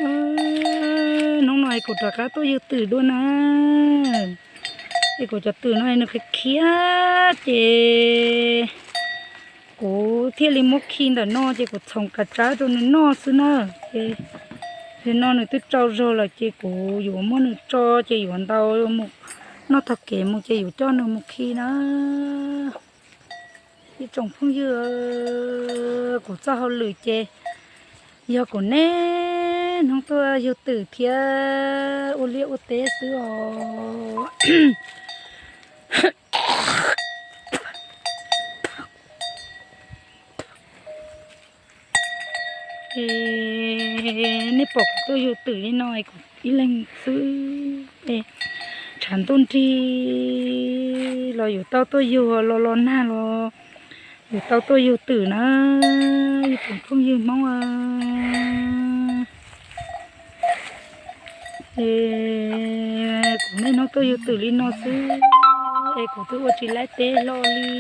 Hnub no es kuv rov qab tuaj yug twm dua na. Es kuv cov twm no nws khiav khiav ces kuv thiaj li muab khi ntawm no ces kuv txhoov kav tsawb rau nws noj xwb na. Ces no nws twb tsau zog lawm ces kuv yuav muab nws tso ces yuav ntau mus noj tag kev mus ces yuav coj nws mus khi na. Ib tsoom phooj ywg, kuv txoj hauj lwm ces yog kuv niaj hnub tuaj yug twm thiab ua liaj ua teb xwb os. Es nej pom kuv tuaj yug twm li no es kuv ib leeg xwb es tshav ntuj nrig los yuav tau tuaj yug, los los nag los yuav tau tuaj yug twm na, ib tsoom phooj ywg Hmoob. Es kuv niaj hnub tuaj yug twm li no xwb es kuv twb ua tsis laib teb hlo li.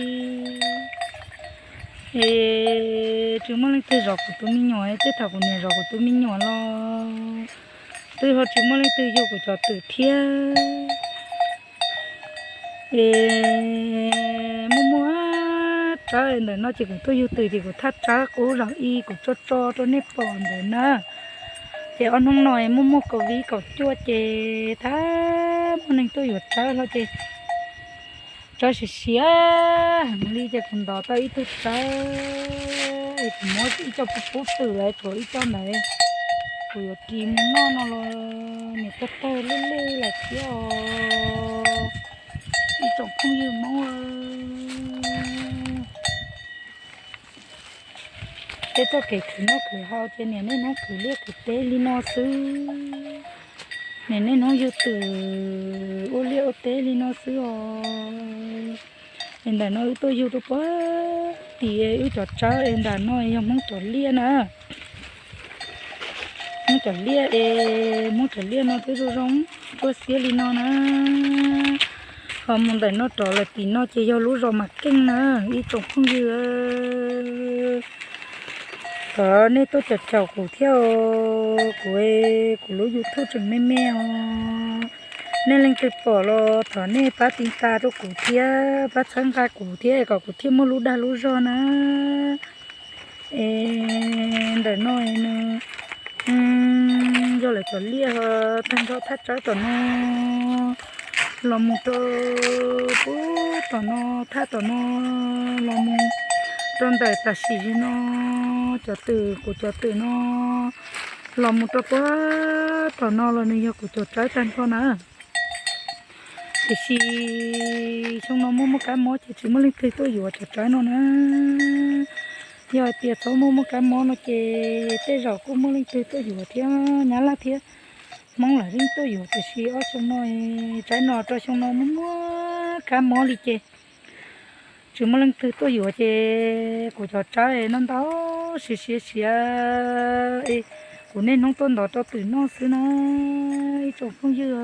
Es tsis muaj leej twg zov kuv tus me nyuam, tej thaum kuv niam zov kuv tus me nyuam los twb ho tsis muaj leej twg yug kuv cov twm thiab. Es muaj muaj tsawb ntawm no ces kuv tuaj yug twm ces kuv thaj tsawb qub zog ib kuv tso tso rau nej pom ntawm na. Ces ob hnub no es muaj muaj COVID kaum cuaj ces thab muaj neeg tuaj yuav tsawb hlo ces tsawb siav siav heev li ces kuv ntov tau ib tug tsawb es kuv muab ib co pub pub twm lawm, tshuav ib co ntawd kuv yuav ris mus noj no los niam tawg tawg lwj lwj lawm thiab os. Ib tsoom phooj ywg Hmoob, peb txoj kev khwv noj khwv haus ces niaj niaj hnub khwv liaj khwv teb li no xwb, niaj niaj hnub yug twm ua liaj ua teb li no xwb os. Es ntawm no wb tuaj yug rau puag tim wb cov tsawb es ntawm no yog Hmoob cov liaj na. Hmoob cov liaj es Hmoob cov liaj no twb zoo zoo ntsuab xiab li no na. Ho mus ntawm no rov lawm tim no ces yog lub zos Mam Keej na, ib tsoom phooj ywg. Thov nej tuaj caum caum kuv thiab, kuv, kuv lub YouTube tseem me me os. Nej leej twg pom los thov nej pab tiv tas rau kuv thiab pab txhawb nqa kuv thiab kom kuv thiaj muaj lub dag lub zog na. Es ntawm no nws yog lawv cov liaj ho tag nrho thaj tsawb tom no los mus rau puag tom no, thaj tom no los mus rau ntawm tam sim no cov twm, kuv cov twm no los mus rau puag tom no los nws yog kuv cov tsawb tag nrho na. Tiam sis xyoo no muaj muaj kab mob ces tsis muaj leej twg tuaj yuav cov tsawb no na. Yog hais tias txhob muaj muaj kab mob no ces tej zaum kuj muaj leej twg tuaj yuav thiab, Nyab Laj thiab Hmoob lawv yeej tuaj yuav, tiam sis ob xyoo no tsawb no rau xyoo no muaj muaj kab mob li ces tsis muaj leej twg tuaj yuav ces kuv cov tsawb no ntau siav siav siav es kuv niaj hnub tuaj ntov rau twm noj xwb na, ib tsoom phooj ywg.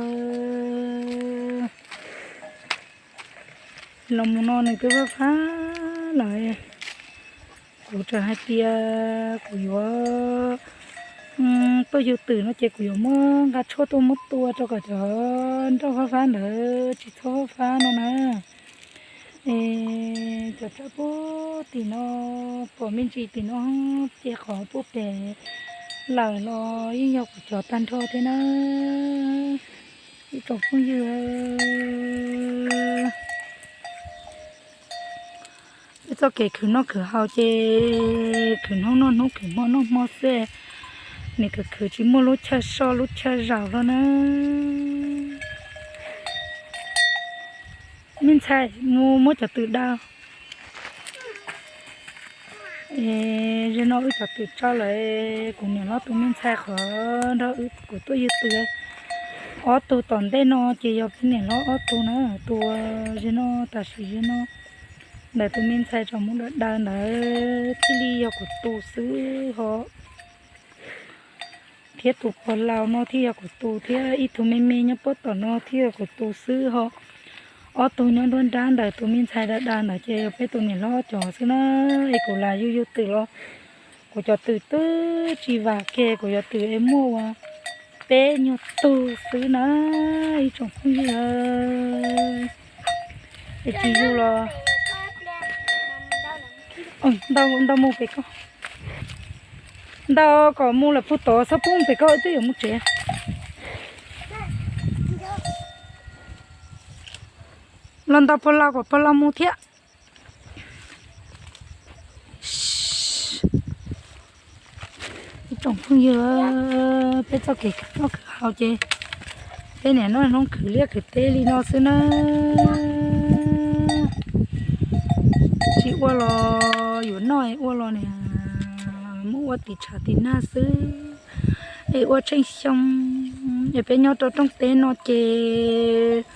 Los mus no nws twb fab fab lawm. Kuv tseem hais tias kuv yuav tuaj yug twm no ces kuv yuav muab nqa tshuaj tuaj muab tua rau kom cov nroj fab fab ntawd tsis txhob fab fab no na. Es cov tsawb puag tim no, pom me ntsis tim no ces qhov puag pem lawm los yeej yog kuv cov tag nrho thiab na, ib tsoom phooj ywg. Peb txoj kev khwv noj khwv haus ces khwv hnub noj hnub, khwv hmo noj hmo xwb, nim khwv khwv tsis muaj lub chaw so lub chaw zaum hlo na. Me ntxhais mus muab cov twm daws. Zaum no wb cov twm tsau lawm, kuv niam hlob tus me ntxhais qhov nrog wb kuv tuaj yug twm. Ob tug tom ntej no ces yog peb niam hlob ob tug na, tus zaum no tam sim zaum no ntawm tus me ntxhais tseem mus daws daws ntawd thiaj li yog kuv tus xwb ho. Thiab tus pog laus no thiaj yog kuv tus thiab, ib tug me me nyob puag tom no thiaj yog kuv tus xwb ho. Ob tug nyob nruab nrab ntawm tus me ntxhais daws daws ntawd ces yog peb tus niam hlob cov xwb na. Es kuv lam yug yug twm los kuv Kuv cov twm twb tsis vam kiag, kuv cov twm es muaj ua peb nyuag tug xwb na ib tsoom phooj ywg. Es tsis yog los ntau mus pem ko, ntau kom mus lawm puag tod txhob pub pem ko twb yuav mus tsev. Los ntau puag los kom puag los mus thiab. Ib tsoom phooj ywg, peb txoj kev khwv noj khwv haus ces peb niaj hnub khwv liaj khwv teb li no xwb na. Tsis ua los yuav noj es ua los niaj mus ua tim tshav tim nag xwb es ua tsheej xyoo. Es peb nyob rau rooj teb no ces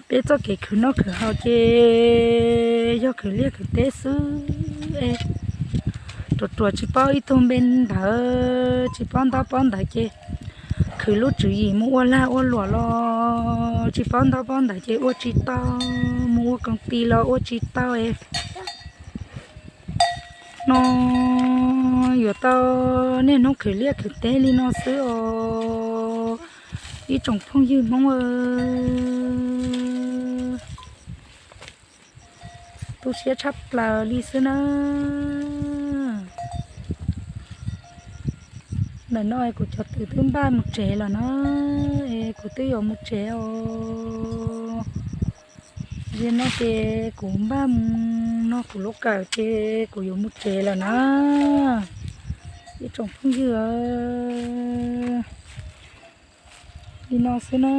peb txoj kev khwv noj khwv haus ces yog khwv liaj khwv teb xwb es ruam ruam tsis paub ib tug npe ntawd, tsis paub ntaub paub ntawv ces khwv lub tswv yim mus ua lag ua luam los tsis paub ntaub paub ntawv ces ua tsis tau, mus ua koom tis los ua tsis tau es no yuav tau niaj hnub khwv liaj khwv teb li no xwb os ib tsoom phooj ywg Hmoob. Tu siab tshaj plaws li xwb na. Ntawm no es kuv cov twm twb npaj mus tsev lawm na, es kuv twb yuav mus tsev os. Yog no ces kuv npaj mus noj kuv lub kawm ces kuv yuav mus tsev lawm na ib tsoom phooj ywg. Li no xwb na.